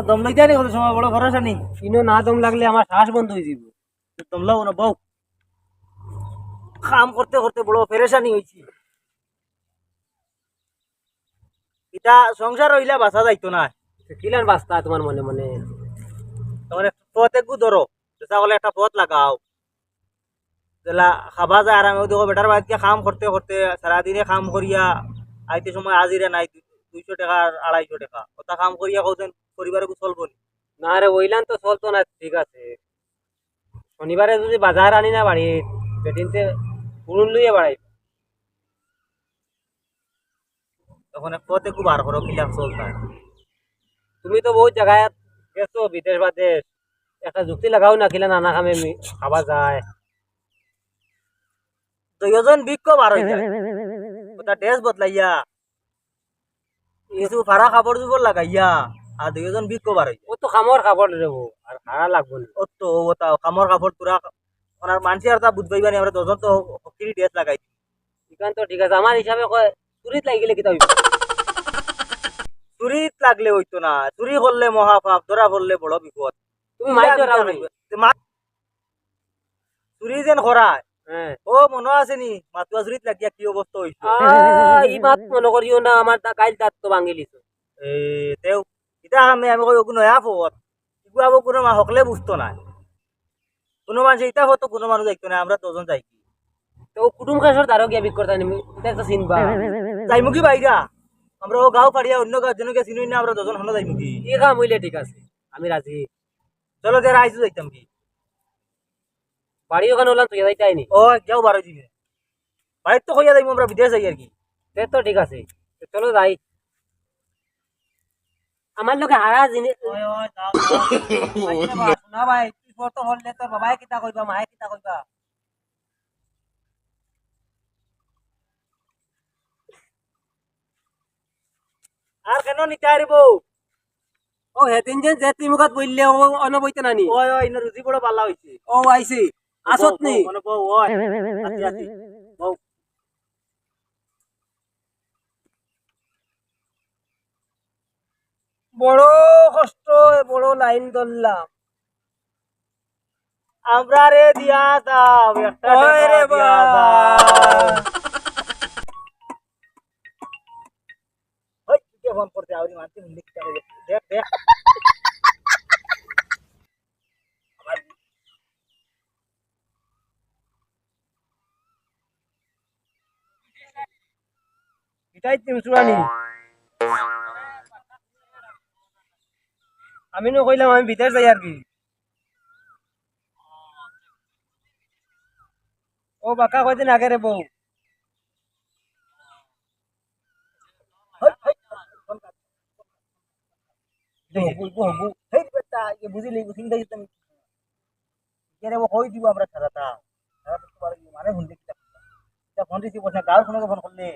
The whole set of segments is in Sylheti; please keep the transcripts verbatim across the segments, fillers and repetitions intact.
দম লইতা নি কত সময়, বড় ভরসা নি। ইনো না দম লাগলে আমার শ্বাস বন্ধ অই যাইবো। দম লও না বউ, কাম করতে করতে বড় পেরেশানি অইছে। ইটা সংসার অইলা বাঁচা যাইতো না। কিলান বাঁচতা তোমার মনে মনে? তোমার একটা পথ একটু ধরো, যেটা বলে একটা পথ লাগাও। যেলা খাবা যায় আরামে, দেখো বেটার বাড়িত গিয়া কাম করতে করতে সারাদিনে কাম করিয়া আইতে সময় হাজিরা নাই, দুইশো টেকা আর আড়াইশো টেকা। ওটা কাম করিয়া কওছেন পরিবারে চলবো নি? না রে, ওইলান তো চলতো না, ঠিক আছে। শনিবারে যদি বাজার আনি না বাড়িত, বেটিন্তে পুরুন লইয়া বাড়াই। তখন এক পথে খুব বার করো, কিলা চলতা। তুমি তো বহুত জাগাত গেছো, বিদেশ বাদেশ, একটা যুক্তি লাগাও না, কিলা নানা কামে মি-, খাবা যায়। দুইজন ভিক্ষু বার অই যায়, ওটা ড্রেস বদলাইয়া, কিছু ফাড়া কাপড় চোপড় লাগাইয়া, আর দুইজন ভিক্ষু বার অই যায়। ও তো কামর কাপড় রে বউ, আর ফাড়া লাগবো না। ও তো, ও তা কামর কাপড় তোরা, ওনার মানসি আর তা বুঝবাই বানি, আমরা দুজন তো হকিরি ড্রেস লাগাই। ইখান তো ঠিক আছে, আমার হিসাবে কয়, চুরিত লাগি গেলে কিতা অইবো? চুরিত লাগলে অইতো না, চুরি করলে মহাপাপ, ধরা পড়লে বড় বিপদ। তুমি মাইর ধরাও নাই। তে মা-, চুরি যেন করায়। হ্যাঁ। ও মনো আছে নি, মাতুয়া চুরিত লাগিয়া কি অবস্থা অইছে? আহ, ই মাত মনো করিও না, আমার তা গাইল দাঁত তো ভাঙিলিছো। এ, তেও, ইটা আমি, আমি কই, ওগু নয়া পথ। ইগু আবো কোনো মা হকলে বুঝতো না। কোনো মানুষ ইটা হতো, কোনো মানুষ যাইতো না, আমরা দুজন যাই কি? তো কুটুম কাছর দ্বারো গিয়া ভিক্ষা করতা নি, ইটা তো চিনবা। যাইমু কি বাইরা? আমরা ও গাঁও ফাড়িয়া অন্য গাঁও যেন গিয়া চিনুই না, আমরা দুজন হনো যাইমু কি? ই কাম অইলে ঠিক আছে, আমি রাজি। চলো, যে রাইজু যাইতাম কি? বাড়ি ওখানে ওলান তুই যাইতাই নি? ও, যাও বারো দিনে। বাড়িত তো কইয়া যাইমু আমরা বিদেশ যাই আর কি। তে তো ঠিক আছে। তে চলো যাই। আমার লগে হারা জিনিস। ওই, ওই, যাও, যাও। আচ্ছা, বা, শোনা ভাই, তুই কত হলে তোর বাবায় কিতা কইবা, মায়ে কিতা কইবা? আর কেন নিতে আরে বউ? ও, হেদিন যে, যে তুই মুখাত বললে, ও অন বইতে নানি? ওই, ওই, ইনো রুজি বড় বালা হইছে। ও, আইছি। আসত নি? বউ, মানে বউ, ওই। আছি, আছি। বউ। বড় কষ্ট, বড় লাইন ধরলাম। আমরারে দিয়া দাও, একটা ওই রে দিয়া দাও। ওই, কে ফোন করতে আউরি মারতে, দেখ, দেখ। ইটাই তিন চূড়ানি। আমি নু কইলাম আমি বিদেশ যাই আর কি। ও বাক্কা কয়দিন আগে রে বউ। হেই, হেই, হেই, হেই, বেটা, ইয়ে বুঝিলি, বুঝিলি, বুঝিলি। কেরে ও কই দিব আমরা সারাটা? সারাটা তো পারে মানে হুনতে কিতা? এটা ফোন রিসিভ করছ না, গাঁর ফোনে ফোন করলে।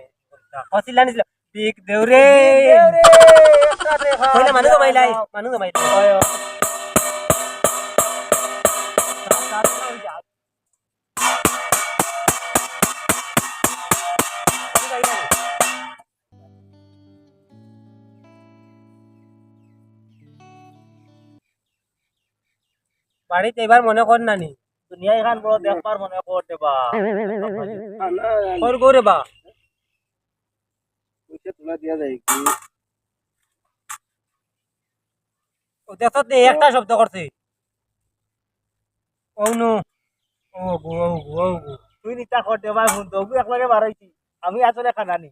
ফসিল আনিছিল। বিগ দেউরে। বিগ দেউরে, একটা দেখা। কইলে মানু জমাইলাই, মানু জমাইলাই। ওই, ওই। বাড়িত এবার মনে কর না নি? দুনিয়া এখান বড় দেখবার মনে কর দেবা। কর গো রে বা। পয়সা তোলা দিয়া যায় কি? ও দেখত নি, একটা শব্দ করছে। ও নু। ও গো, ও গো, ও গো। তুই নিতা কর দেবা, হুন তো, একবারে বাড়াইছি। আমি আসলে খানানি।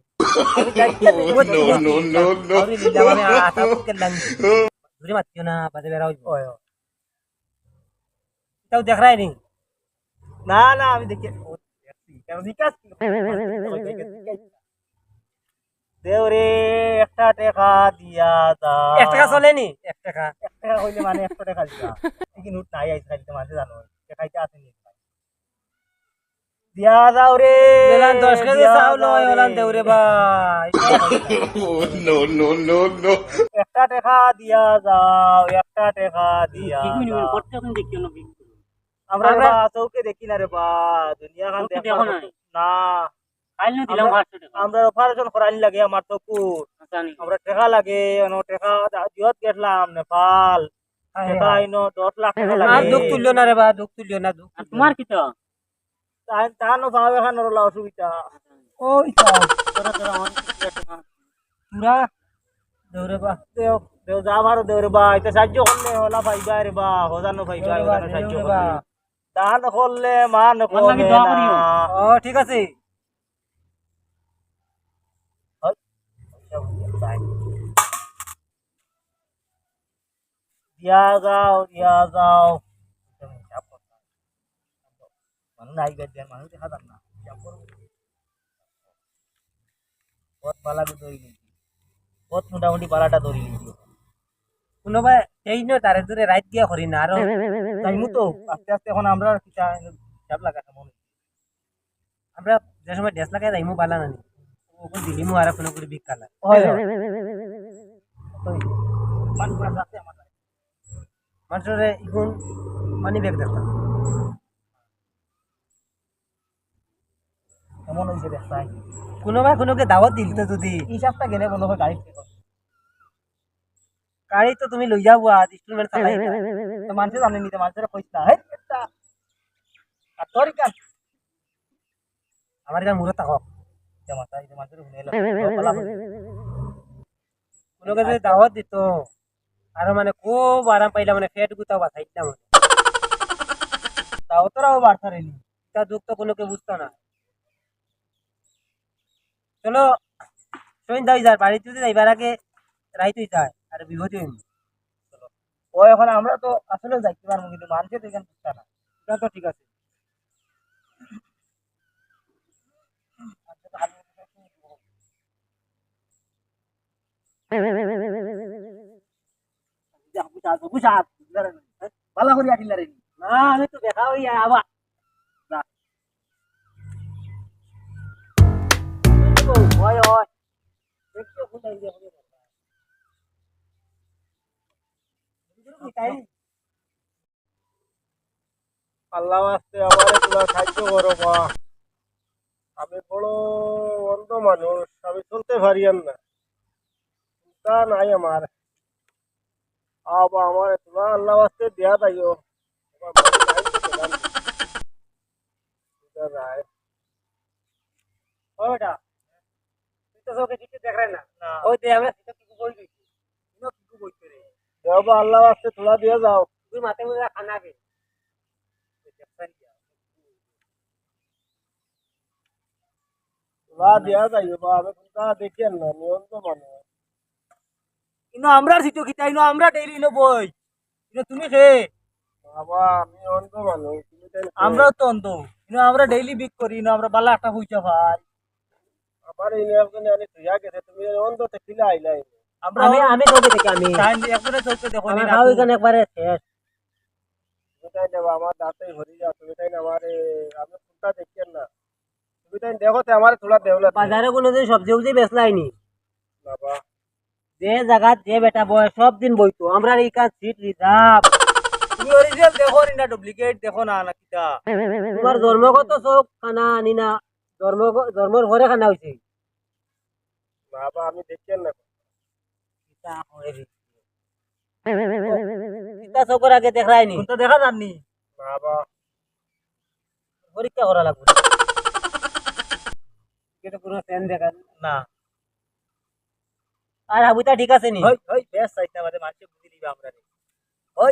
আমি যাই কি আছে? No, no, no, no। আরে লিলা মানে আ-, আতা করতে লাগি। দূরে মাতিও না, বাদে বেড়া হইব। ওই, ওই। তাও দেখ রায় নি? না, না, আমি দেখি। ও, দেখছি। কেন বিকাশ কি? দেও রে, একটা টেকা দিয়া যা। এক টেকা চলে নি? এক টেকা। এক টেকা হইলে মানে একশো টেকা দিবা। কি নোট নাই আইজ খাইতে মাঝে জানো। টেকাইতে আছে নি? দিয়া যাও রে, ওলান দশ কেজি দিয়া চাউল যাও নয়, রে। ওলান দেও রে ভাই। Oh, no, no, no, no। একটা টেকা দিয়া যাও, একটা টেকা দিয়া যাও। আমরা আমরা রে বা, চোখে দেখি না রে বা, দুনিয়া খান চোখে দেখা দেখো না। না। কাইল নু দিলাম আমরা, পাঁচশো টেকা। আমরা অপারেশন করানি লাগে আমার তো কুর। আচ্ছা, নি। আমরা টেকা লাগে, অনো টেকা জিওত গেছলাম নেপাল। হায় টেকা হায়। আইনো দশ লাখ টেকা আর লাগে। দুখ তুলিও না রে বা, দুখ তুলিও না, দুখ আর তুলিও তোমার না। কিতা? তাই, তানো পাও এখান রলা অসুবিধা। ওই তো। তোরা, তোরা, আমার কিতা টেকা? তোরা দেও রে বা। দেও, দেও, যা পারো দেও রে বা। ইতা সাহায্য করলে হলা পাইবা রে বা, হজানো পাইবা, দেও রে বা, হজানো সাহায্য দেও রে বা। করলে। দান করলে মান আমার লাগি কমে দোয়া না। করিও। ও, ঠিক আছে। দিয়া যাও, দিয়া যাও। মানুষ নাই গেছে, মানুষ দেখা যাক না। হিসাব করো। পথ বালা তো ধরি নিয়েছি। পথ মোটামুটি বালাটা ধরি নিয়েছি। কোনো ভাই, এই নয়, তারে ধরে রাইত গিয়া করি না, আরো। তাই মু তো আস্তে আস্তে এখন আমরা কিতা হিসাব লাগা কেমন? আমরা যে সময় ড্রেস লাগাই যাইমু বালা নানি। ওগুন দিলিমু আর কোনো করে বিকাল। হয়, হয়। ওই, পান পুরা রাখতে আমার। মানুষরে ইগুন মানি ব্যাগ দেখতাম। কেমন হইছে দেখতাই? কোনো ভাই কোনোকে দাওয়াত দিল তো যদি। এই সপ্তাহ গেলে বন্ধ করে গাড়ি ঠিক হবে। গাড়ি তো তুমি লই যাবো আজ, ইনস্টলমেন্ট চালাই। তো মানুষে জানে নি, তো মানুষের কইস না। হেই, একটা। আর তোর কাজ। আমার এখানে মুরত থাকো। যে মাথা, এই যে মাথার উপরে এলো, পালা পড়ে। কোনো কাছে দাওয়াত দিত। আর মানে খুব আরাম পাইলাম, মানে পেট গুতাও বাঁচাইতাম। দাওয়াতরাও বাড়তারে নি। তা দুঃখ তো কোনো কেউ বুঝতো না। চলো, সইন দাও যার বাড়ি যদি যাইবার আগে রাইত হই যায়, আর বিপদ হইনি। চলো। ও এখন আমরা তো আসলে যাইতে পারবো, কিন্তু মানুষে তো এখানে বুঝতো না। এটা তো ঠিক আছে। বালা করি আটিলা রে। না, আমি তো দেখা হই আবার। না। ওই, ওই। দেখছো, কোথায় গিয়ে হবে? তাই? আল্লাহ ওয়াস্তে আমারে তোরা সাহায্য করো বা। আমি বড় অন্ধ মানুষ, আমি চলতে পারিয়ার না। চিন্তা নাই আমার। আ বা আমারে তোরা আল্লাহ ওয়াস্তে দিয়া যাইও। আমার বাড়ি নাই তো দোকান। চিন্তা নাই। ও বেটা, তুই তো চোখে কিছু দেখায় না। না। ওই দে, আমরা কিছু কিছু বই দিছি। তুইও কিছু বই করে। দেও বা আল্লাহ ওয়াস্তে তোরা দিয়া যাও। তুই মাথায় মধ্যে খানা বে। তোরা দিয়া যাইও বা, আমি কোনটা দেখি আর না, আমি অন্ধ মানুষ। ইনো আমরার সিটো কিতা, ইনো আমরা ডেইলি ইনো বই। ইনো তুমি খে? বাবা, আমি অন্ধ মানুষ, তুমি তাই না? আমরাও তো অন্ধ। ইনো আমরা ডেইলি বিক করি, ইনো আমরা বালা একটা পয়সা পাই। আমার এই নিয়ে একজনে আনি ধুইয়া গেছে, তুমি এই অন্ধ তে কিলা আইলা এই? আমরা আমি, অন- আমি চোখে দেখি আমি। তাই একবারে চোখে দেখো আমার নি না খাও তো। এখানে একবারে শেষ। তুমি তাই নেবা, আমার দাঁতেই ভরি যা, তুমি তাই না আমারে, আমি কোনটা দেখি আর না। তুমি তাই দেখো তে আমারে তোরা দেও না। বাজারে কোনোদিন সবজি উবজি বেচলায়নি। বাবা। যে জাগাত যে বেটা বয়, সব দিন বইতো। আমরার ইখান সিট রিজার্ভ। তুমি অরিজিনাল দেখো নি না, ডুপ্লিকেট দেখো না, না কিতা? তোমার জন্মগত চোখ কানা আনি না, জন্ম, জন্মর পরে কানা হইছে। বাবা, আমি দেখি আর না। কিতা কয় রে? কিতা চোখর আগে দেখরায়নি? কোনটা দেখা যারনি? বাবা। পরীক্ষা করা লাগবো। কিন্তু কোনো সেন দেখা না। আর হাবুটা ঠিক আছে নি? হই, হই, বেশ চাইতে আমাদের মানুষে বুঝি দিবা আমরা নি। হই,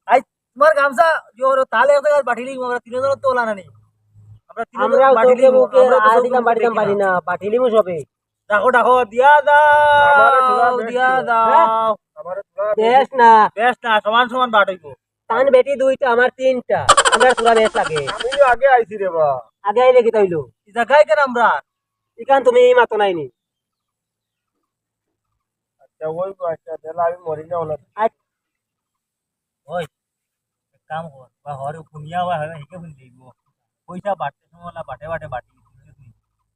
আই, তোমার গামছা জোর তাহলে এক জায়গায় বাটিলিমু আমরা তিনজন তো ওলা না নি। আমরা তিনজন আমরাও বাটিলিমু, চোখে মুখে আমরা তো আর চোখে দিতাম মুখে বাটিতাম দেখি পারি না। না, বাটিলিমু সবে। ডাকো, ডাকো, দিয়া যাও, আমারে থুড়া বেশ দিয়া দিও। যাও। আমারে থুড়া বেশ বেশ না। বেশ না, সমান সমান বাট হইবো। তান বেটি দুইটা, আমার তিনটা। আমরা থুড়া বেশ লাগে। আমি তো আগে আইছি রে বা। আগে আইলে কিতা অইলো? এই জায়গায় কেন আমরা? ইখান তুমি এই মাতো নাইনি। আচ্ছা, ওই গো, আচ্ছা, তাহলে আমি মরি না ওলা। আচ্ছা। ওই, এক কাম কর, বা হরে হুনিয়া বা হরে হিকে হুন দিব। পয়সা বাটতে সময় না বাটে বাটে বাটি।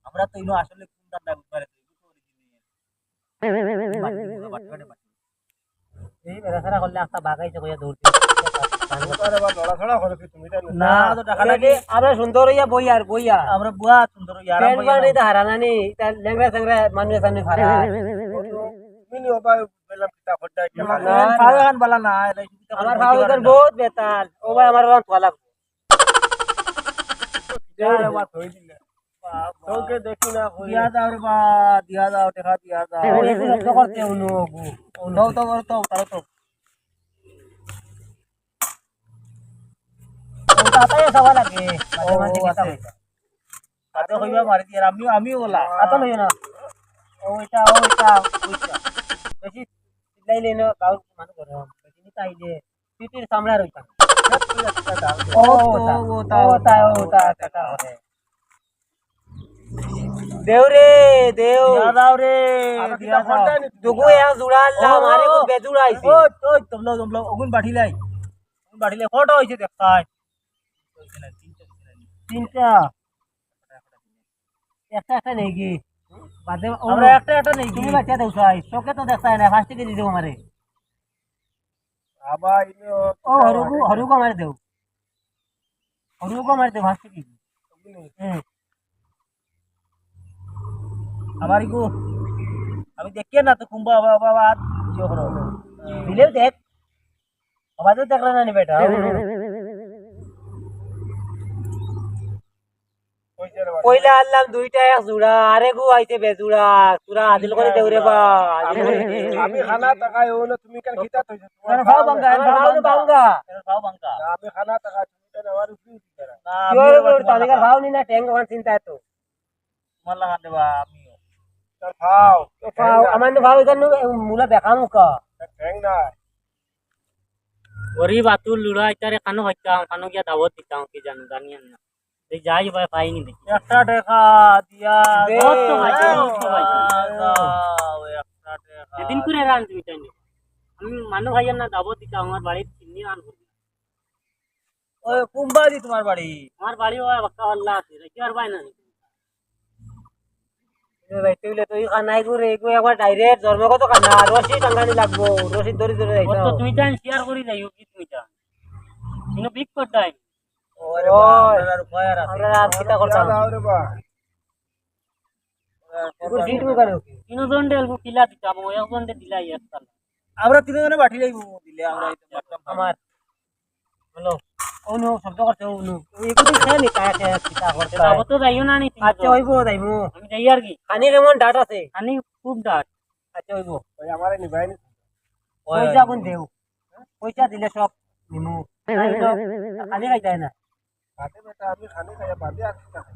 আমরা তো ইনো আসলে কোন ধান্দা বুঝবারে তো ইনো তো অরিজিন নেই। বাটি দিব, বাটে বাটে বাটি। এই বেড়াছাড়া করলে একটা বাগাইছে কইয়া দৌড় দিয়ে। আরে বা, লড়াচড়া করো কি তুমি? না, তো টাকা লাগে। আমরা সুন্দর অইয়া বইয়ার, বইয়ার। আমরা বুয়া সুন্দর অইয়া, আরাম প্যান্ট অইয়া বানি তো হারা না নি, ইতা লেংড়া চেংড়া মানুষ সামনে ফারা। তুমি নি ওবা, বললাম কিতা করতে, না, না, না। পাও এখন বালা না, আমার পাও এখন বহুত বেতাল। ও ভাই, আমার ওখান তোলা। চোখে দেখি না, কই। দিয়া দাও রে বা, দিয়া দাও, টাকা দিয়া দাও। ও, একটু শব্দ করতে হলো, গো। ও, দাও, দাও, দাও, দাও, দাও। ও, তাতাই সবা লাগে। মাঝে মাঝে ও, কিতা আছে। হয়? তাতে কইবা মারি দিয়ে, আমিও, আমিও ওলা। আতো লইও না। ও, এটা, ও, এটা, ওইটা। বেশি চিল্লাইলে না, গাঁর মানুষ করে। বেশি নিতে আইলে। পিটির চামড়া রইতাম। ও, ও, তা, ও, তা, ও, তা, ও, তা, তা, তা, তা, তা। দেও রে, দেও। দিয়া দাও রে, আবার দিয়া কিতা দাও। ফোনটা নি? দুগু এক জোড়া আনলাম, ও, আরেকগু ও। বেজোড়া আইছে। ওই, ওই, তবলা, তবলা, ওগুন বাটিলাই। ওগুন বাটিলাই, কটা হইছে দেখতাই? তিনটা। একটা একটা নেই কি? বাদে ও আমরা একটা একটা নেই কি? তুমি বাচ্চা দেও চাই, চোখে তো দেখতাই না, পাঁচ টাকা দিতে আমারে। আবার ইনো ও, হরুগু, হরুগু আমারে দেও। হরুগু আমারে দেও, পাঁচ টাকা। হুম। আমার ইগু, আমি দেখিয়ে না তো কুম্বা, বাবা, বাবা, আর ইয়ে করো। দিলেও দেখ। আবার তো দেখলে না নি বেটা। পয়লা আনলাম দুইটা এক জোড়া, আরেকগু আইছে বেজোড়া। তোরা আদিল করে দেও রে বা, আদিল করে দেও। আমি খানা তাকাই, ও না তুমি কেন খিতা থইছো? তোমার ভাও ভাঙ্গা, আমার ভাও ভাঙ্গা। তোমার ভাও ভাঙ্গা। না, আমি খানা তাকাই, তুমি কেন আমার উপরে উঠি যারা? না, কি আমি ওর ওর তালিকার ভাও নি না, ট্যাঙ্ক ওখান চিন্তা তো। তোমার লাগান দেবা আমিও। তোর ভাও। তো ভাও, আমার না ভাও এখানে মুলা দেখাম কা। ঠ্যাং নাই। গরিব আতুর লুলা ইতারে কানো হইতাম, কানো গিয়া দাওয়াত দিতাম, কি জানো, জানি না। এই যাই ভাই, পাইনি দেখি। একটা টাকা দিয়া দে। বহুত তো ভাই, বহুত তো ভাই। দাও, একটা টাকা। এদিন করে রান তুমি তাই নি। আমি মানু ভাইয়ার না দাওয়াত দিতাম, আমার বাড়িত চিনি রান করবি। ওই কুম্বাদি তোমার বাড়ি? আমার বাড়ি ওই বাক্কা হল্লা আছে, কি আর ভাই না। এ ভাই, তুই লে তো এই কানাই করে, এগু একবার direct জন্মগত কানা, রশি টাঙ্গানি লাগবো, রশি ধরি ধরে যাইতে ও তো হবে। তুমি জান শেয়ার করি যাইও কি তুমি জান? কিন্তু বিক করতাই। ওরে ওই, বাবা, আমরা আর উপায় আর আছে। আমরা আর কিতা করতাম? দাও রে বা। এগুলো জিত মুখা নাকি? তিনজন ডেল কিলা দিতাম, ও একজন ডে দিলাই একটা। আমরা তিনজনে বাটি লাইবো দিলে, আমরা এই তো পারতাম না। আমার হ্যালো, অনু শব্দ করছে, অনু। এগুলো খেয়ে নি, কায়া খেয়ে কিতা করতে হয়? বাবু তো যাইও না নি, আচ্ছা, অইবো, যাইমু। আমি যাই আর কি। খানি কেমন ডাট আছে? খানি খুব ডাট। আচ্ছা, অইবো। ওই আমারে নিবাই নি। পয়সা কোন দেও? পয়সা দিলে সব নিমু। খালি খাইতে হয় না। বাদে বেটা, আমি খানি খাইয়া বাদে আর কিতা খাই?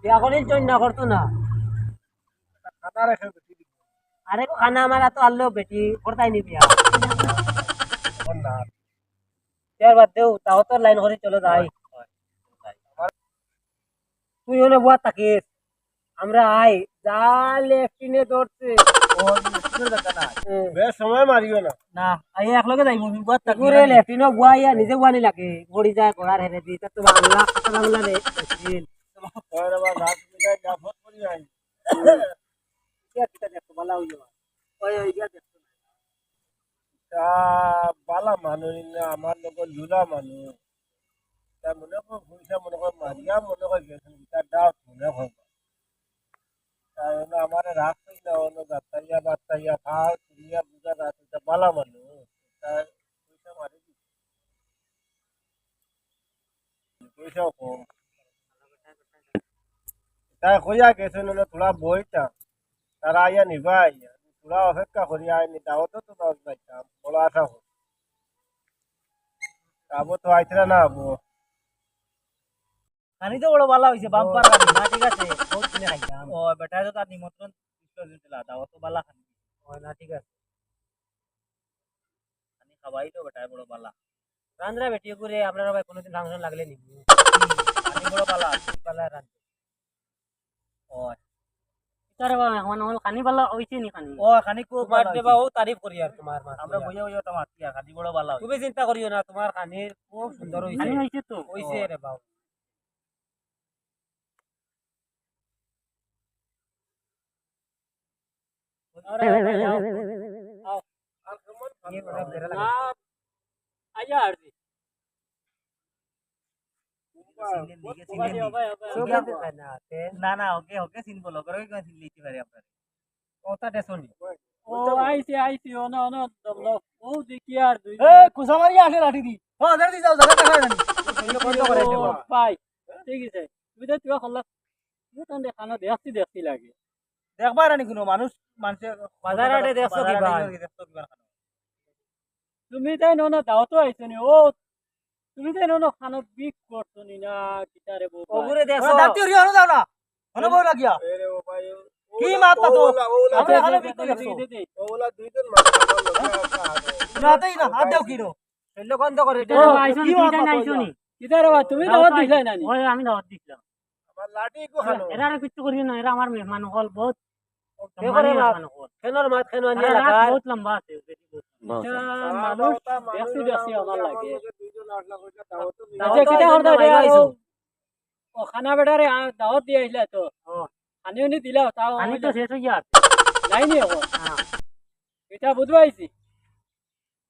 বিয়া করিল চইন না করতো না। খানা রেখে বেটি দিব। আরে গো, খানা আমার তো আনলো বেটি, করতাই নি বিয়া। এখন না। বিয়ার বাদ দেও, তাও তো লাইন করে চলো যাই। তুই ওনে বুয়া থাকিস। আমরা আই, যা লেফটিনে ধরছে। ও, লেফটিনে দেখা না। হুম। বেশ সময় মারিও না। না, আই এক লগে যাইমু, আমি বুয়া থাকি। পুরে লেফটিনে বুয়া ইয়া নিজে বুয়া নি লাগে। পড়ি যায়, ঘোড়ার হেরে দি, তা তো বাংলা, কথা বাংলা রে। আরে বাবা, রাত মিটাই যা ফোন করি আই। কে কিতা দেখতো, বালা হইও। ওই, ওই, গিয়া দেখতো। তা বালা মানুষ না, আমার লগে লুলা মানুষ। তা মনে কর পয়সা মনে কর মারিয়া মনে কর গেছেন, তা ডাউট মনে কর। তা হলো আমার রাগ হইল না, হলো গাতাইয়া বাতাইয়া খাও, তুলিয়া বুঝা রাত, তা বালা মানুষ। তা পয়সা মারি দিছে। পয়সাও কম। তাই কইয়া গেছে, নইলে থুড়া বইতাম। তারা আইয়া নিবা আইয়া। থুড়া অপেক্ষা করি আইনি, দাওয়াতও তো দশ যাইতাম। বড় আশা করি। আবো তো আইতরা না আবো। খানি তো বড় বালা হইছে, বাম্পার খানি। না, ঠিক আছে, বহুত দিনে খাইতাম। ও, বেটা তো তার নিমন্ত্রণ দিছিল, দাওয়াত তো বালা খানি। ও, না, ঠিক আছে। খানি খাবাই তো বেটা বড় বালা। রান্দ্রা বেটি করে আপনারা ভাই কোনোদিন ফাংশন লাগলে নিবি। খানি বড় বালা, বালা রান্ধে। ও। ইতারে বা মেহমান হল খানি বালা হইছে নি খানি? ও, খানি খুব তোমার বালা দেবা হইছে। ও তারিফ করি আর তোমার মাছ আমরা দিয়া। বইয়া বইয়া তো মাতি আর খানি বড় বালা হইছে। তুমি চিন্তা করিও না, তোমার খানি খুব সুন্দর হইছে। খানি হইছে তো? হইছে রে বাবু। আও। আও। না, আইয়া আর কি। চিনলেন নি, চিনলেন নি? না, না, ওকে, ওকে চিনবো, লগর ওকে চিনলে দিতে পারি আপনারে। কথা দেখছো নি? ও, আইছি, আইছি, অনো, অনো, দম লও। ও, দেখি আর দুই এ, কুসা মারি আসে লাঠি দি। ও, জলদি যাও, জলদি দেখা যায়নি। বন্ধ করে ও, দেবো। ভাই, ঠিক আছে। তুমি তো তুই খল্লা। তুমি তো দেখানো দেখছি, দেখছি লাগে। দেখবা রানি কোনো মানুষ, মানুষে বাজার আটে দেখছো কি বাজার আটে ভাই? দেখছো কি ভাই? তুমি তাই নন দাওয়াত আইছো নি? ও, তুমি তাই নন খানো বিক করছো নি না? কিতারে বউ? ওগুরে দেখছো? ওরা দাঁতি উড়িয়ে হনো দাও না। হনো বউ লাগিয়া। এরে ও ভাই, ও কি ওলা, মাত ও মাতো? ওলা, ও ওলা, আপনি খানো বিক করে দেখছো? দে, দে, দে। ও ওলা দুইজন মানুষ আমার লগে আছে, আছে। না, তাই না, হাত দাও কিনো? শল্য বন্ধ করে দে। ও, আইছো নি, কি মাত মাতো আইছো নি? কিতারে বা, তুমি দাওয়াত দিছলায় না নি? ওই আমি দাওয়াত দিছলাম। আমার লাঠি গো খানো। এরা আর কিচ্ছু করিও না, এরা আমার মেহমান হল বহুত। কে করে সম্মানীয় মাত? মেহমান হল। খেনোর মাত খেনো আনিয়া আরে রাত লাগার। বহুত লম্বা আছে, বেশি বহুত লম্বা। আচ্ছা, মানুষ দেখছি দেখছি আমার লাগে। দুইজন আটলা কইটা দাওয়াত তো আচ্ছা, কিতা করতে রে? ও খানা বেটারে দাওয়াত দিয়া আইলা তো। ও। খানি উনি দিলা, তাও আমি তো শেষ হইয়া আছে। নাই নি এখন। হ্যাঁ। এটা বুঝবাইছি।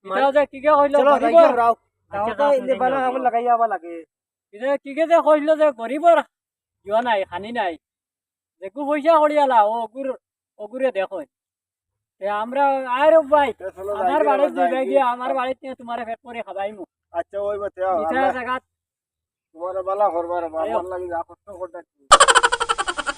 এটা যে কিগে কইলো চলো, গরিবর। যাই যাও, রাও। আচ্ছা, দাওয়াত তো রাও, ইন্দে যাই বালা যাও। আবার লাগাইয়া আবার লাগে। এটা কিগে যে কইলো যে গরিবর ইয়া নাই, খানি নাই। যেগু পয়সা করিয়ালা, ও অগুর, অগুরে দেখো। তে আমরা, আরে ভাই, এ চলো, আমার যাই বাড়িত যাই যাই গিয়া, আমার বাড়িত নিয়া তোমারে পেট ভরি খাবাইমু। আচ্ছা, ওই বাতে, আও, ইটা আল্লাহ জাগাত তোমারে বালা করবার, আয়ো। আমার লাগি যা কষ্ট করতে।